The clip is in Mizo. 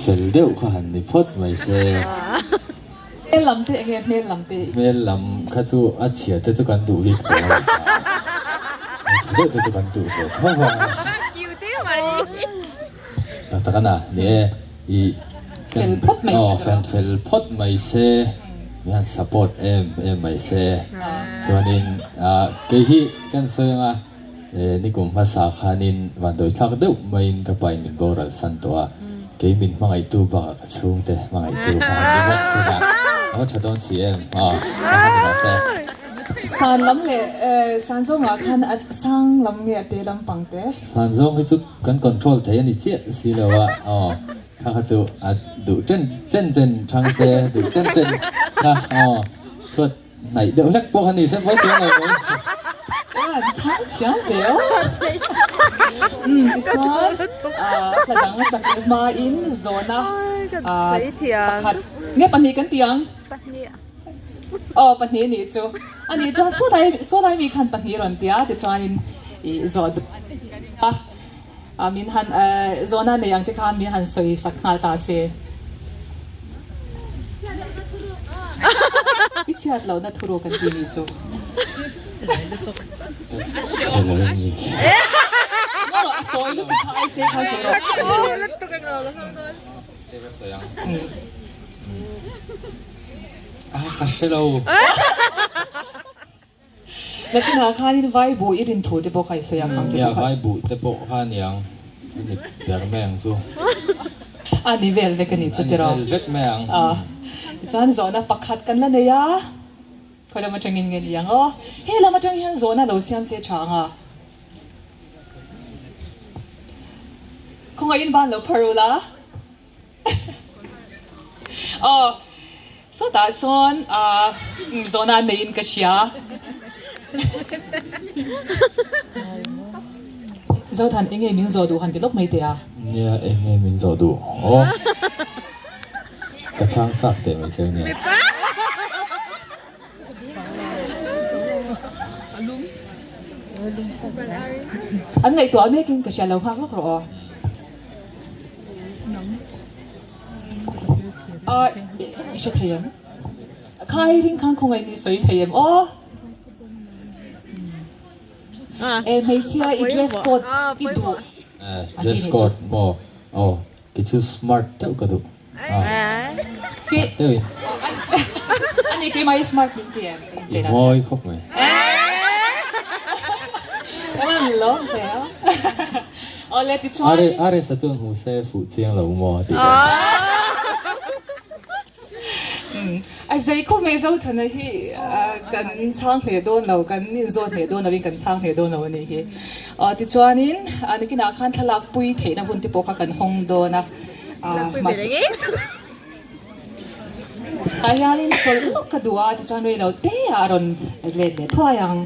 Fel deuh kha han ni phawt mai se. Hmel lam te enge hmel lam te? Hmel lam kha chu a chhia te chu kan duh bik chuang a ni. A tha deuh te chu kan duh ve tho va. Tak tak a na ni e i Fel phawt mai se. Aw fel fel phawt mai se mi han support em em mai se. Chuanin kei hi kan sawi anga Nikum hmasa khanin vandawi thlak deuh maiin ka pain min boral san tawh a, kei min hmangaihtu bakah ka chhungte hmangaihtu kha an ni bawk si a, a va tha dawn si em? Aw, ka han ni rawh se. San lam leh san zawngah khan a sang lam nge a te lam pang te? San zawng hi chu kan control thei a ni chiah si lo a, aw, kha kha chu a duh chen chen chen thang se, duh chen chen kha, aw, chhuat Hnaih deuh hlek pawh kha ni se mawi chuang lo mai. An chhang thiam ve aw. Umm tichuan hla dang a sak leh hmain zawhna pakhat nge pahnih kan ti ang? Aw pahnih a nih chu. A nih chuan sawlai sawlai mi khan pahnih rawn ti a tichuanin ih zawh duh a a min han zawhna nei ang te khan min han sawi sak nghal ta se. I chhiat lohna thuruk an ti nih chu. Chhe lo em ni? Ngaw rawh, a tawi lutuk kha ai se kha sawi rawh. Te ka sawi ang. Ah ka hre lo. Nachinah khanin vai buh i rin thu te pawh kha i sawi ang ang te chu kha. Nia, vai buh te pawh kha a niang, a ni ber mai ang chu. A ni vel vek a nih chu tiraw. A ni vel vek mai ang. Tichuan zawhna pakhat kan la nei a, khawi lam atangin nge ni ang aw? He lam atang hian zawhna lo siam se tha ang a. Khawngaihin ban lo phar ula. Aw, sawtah sawn zawhna an neiin ka hria. Zothan, enge min zawh duh han ti lawk mai teh a? Nia, enge min zawh duh? Aw, ka chhang chak teh mai che nia. An ngaihtuah mekin ka hria lo nghak lawk rawh aw. Aw i hre thei em? Khai ring khan khawngaih ni sawi thei em aw? E hmeichhia i dress code i duh. Dress code maw? Aw Kei chu smart deuh ka duh. Smart deuhin. Ani keimah hi smart min ti em? I mawi khawp mai. Ka lan lawm hle a. Awle tichuan. Aresa chuan hmu se fuh chiang lo maw a tih dawn. A zei khawp mai Zothana hi kan chhang hneh dawn lo, kan inzawt hneh dawn loin kan chhang hneh dawn lo a nih hi. Tichuanin nikinah khan thlalak pui theihna hun te pawh kha kan hawng dawn a. Mahse tah hianin chawlh lawk ka duh a, tichuan rei lo te ah a rawn let leh thuai ang.